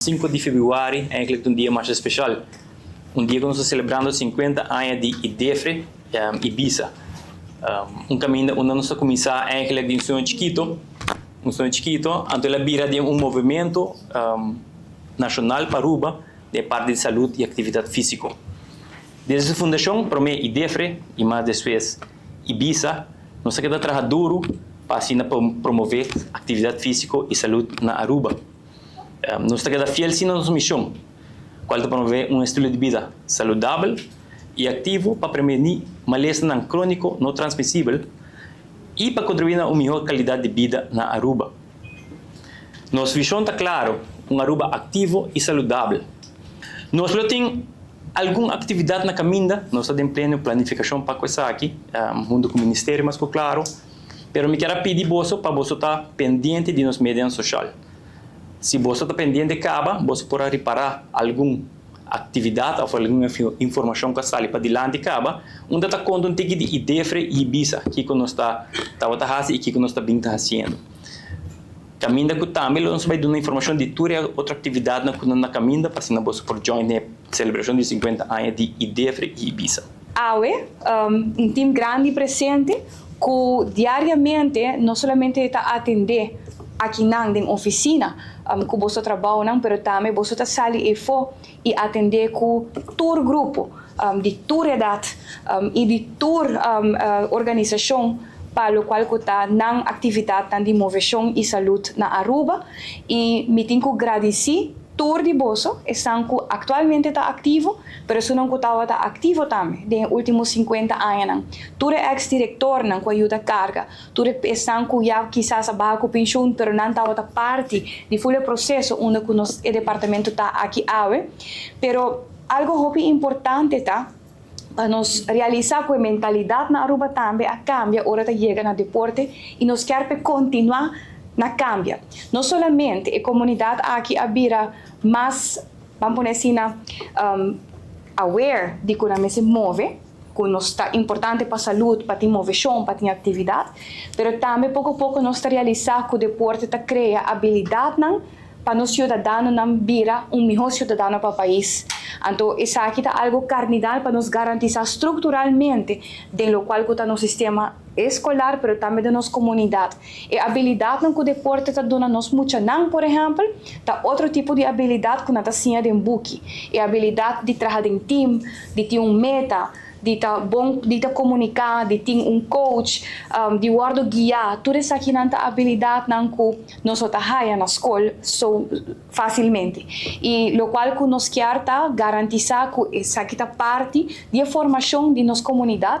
5 di februari eigenlijk un dia mas special. Un dia cu nos ta celebrando 50 aña di IDEFRE IBISA. Un caminda unda nos a cuminsa eigenlijk di un soño chikito, un soño chikito, anto el a bira den un movimento nacional pa Aruba den parti di salud y actividad fisico. Desde su fundacion, prome IDEFRE y mas despues IBISA, nos a keda traha duro pa asina promove actividad fisico y salud na Aruba. Nos ta keda fiel si na nos mision, cual ta promove un estilo di bida saludabel y activo pa preveni malesanan cronico no transmisibel y pa contribui na un miho calidad di bida na Aruba. Nos vision ta claro, un Aruba activo y saludabel. Nos lo tin algun actividad na caminda, nos ta den pleno planificacion pa cu esaki, hunto cu Ministerio mas cu claro, pero mi kier a pidi boso pa boso ta pendiente di nos medianan social. Si boso ta pendiente caba, boso por a ripara algun actividad of algun informacion cu a sali padilanti caba, unda ta conta un tiki di IDEFRE y IBISA, kico nos ta tabata haci y kico nos ta bin ta haciendo. Caminda cu tambe lo nos bay duna informacion di tur e otro actividadnan cu nan na caminda pa asina boso por join e celebracion di 50 aña di IDEFRE y IBISA. Awe, un team grandi presente cu diariamente no solamente ta atende akinan den oficina cu boso trabounan, pero tambe boso ta sali efo y atende cu tur grupo di tur edad y di tur organisacion pa locual cu ta nan actividadnan di movecion y salud na Aruba. Y mi tin cu gradici tur di boso, esnan cu actualmente ta activo, pero esunnan cu tabata activo tambe den e ultimo 50 añanan. Tur e ex-directornan cu a yuda carga, tur esnan cu ya kisas a baha cu pensioen, pero nan tabata parti di full e proceso unda cu nos e departamento ta aki awe. Pero algo hopi importante ta pa nos realisa cu e mentalidad na Aruba tambe a cambia ora ta yega na deporte y nos kier pe continua na cambia. No solamente e comunidad aki a bira mas, ban pone asina, aware di cu nan mester move, cu nos ta importante pa salud, pa tin movecion, pa tin actividad, pero tambe poco poco nos ta realisa cu deporte ta crea habilidadnan pa nos ciudadanonan bira un miho ciudadano pa pais. Anto esaki ta algo cardinal pa nos garantisa structuralmente den locual cu ta nos sistema escolar, pero tambe den nos comunidad. E habilidadnan cu deporte ta duna nos muchanan, por ehempel, ta otro tipo di habilidad cu nan ta siña den buki. E habilidad di traha den team, di tin un meta, di ta bon, di ta comunica, di tin un coach, di wordo guia, tur esakinan ta habilidadnan cu nos no ta haya na scol so facilmente. Y locual cu nos kier ta garantisa cu esaki ta parti di e formacion di nos comunidad.